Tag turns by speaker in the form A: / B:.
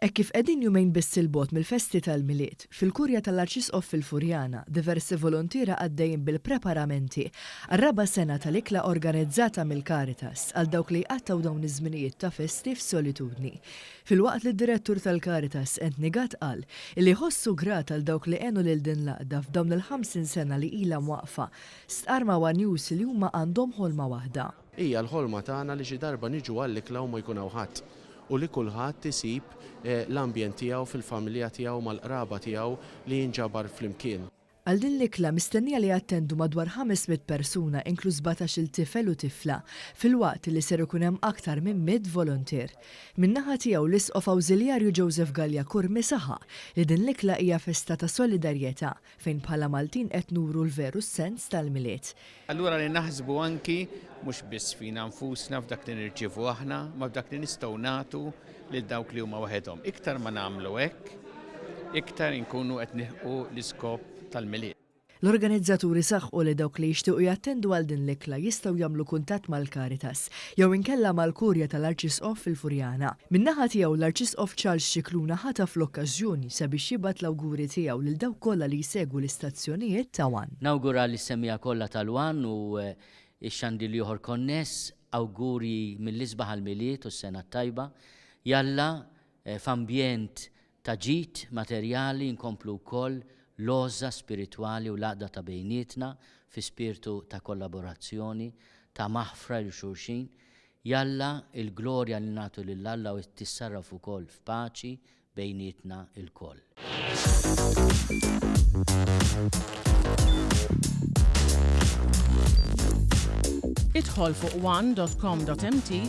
A: Hekk kif qegħdin jumejn biss 'il bogħod mill-festi tal-Milied, fil-Kurja tal-Arċisqof fil-Furjana, diversi voluntiera għaddejjin bil-preparamenti għar-raba' sena tal-ikla organizzata mill-Caritas għal dawk li jqattgħu dawn iż-żminijiet ta' festi f'solitudni. Filwaqt li d-Direttur tal-Caritas, Anthony Gatt qal illi jħossu grat għal dawk li għenu lil din l-għaqda f'dawn il-50 sena li ilha mwaqqfa, stqarr ma' one News li huma għandhom ħolma waħda.
B: Hija l-ħolma tagħna li xi darba niġu għall-ikla u ma jkun hawn ħadd u li kulħadd isib l-ambjent tiegħu fil-familja tiegħu mal-qraba tiegħu li jinġabar flimkien.
A: Għal din l-ikla mistennija li jattendu madwar 500 persuna inkluż 17-il tifel u tifla, filwaqt li ser ikun hemm aktar minn mitt voluntier. Min-naħa tiegħu l-Isqof Awżiljarju Joseph Galea Curmi saħaq li din l-ikla hija festa ta' solidarjetà fejn bħala Maltin qed nuru l-veru sens tal-Milied.
C: Allura li naħsbu anki mhux biss fina nfusna f'dak li nirċievu aħna, ma f'dak li nistgħu nagħtu lil dawk li huma waħedhom. Iktar ma nagħmlu hekk, iktar inkunu qed nilħqu l-iskop tal-Milied.
A: L-organizzaturi saħqu li dawk li jixtiequ jattendu għal din l-ikla jistgħu jagħmlu kuntatt mal-Caritas jew inkella mal-Kurja tal-Arċisqof fil-Furjana. Min-naħa tiegħu l-Arċisqof Charles Scicluna ħataf l-okkażjoni sabiex jibgħat l-awguri tiegħu lil dawk kollha li jsegwu l-istazzjonijiet ta' one.
D: Nawgura lis-semmiegħa kollha tal-One u x-xandir l-ieħor konness awguri mill-isbaħ għall-Milied u s-Sena t-Tajba. Jalla f'ambjent ta' ġid materjali nkomplu wkoll l-għożża spiritwali u l-għaqda ta' bejnietna fi spirtu ta' kollaborazzjoni, ta' maħfra lil xulxin. Jalla l-glorja li nagħtu lil Alla tissarraf ukoll f'paċi bejnietna lkoll.
E: Idħol fuq one dot com dot mt.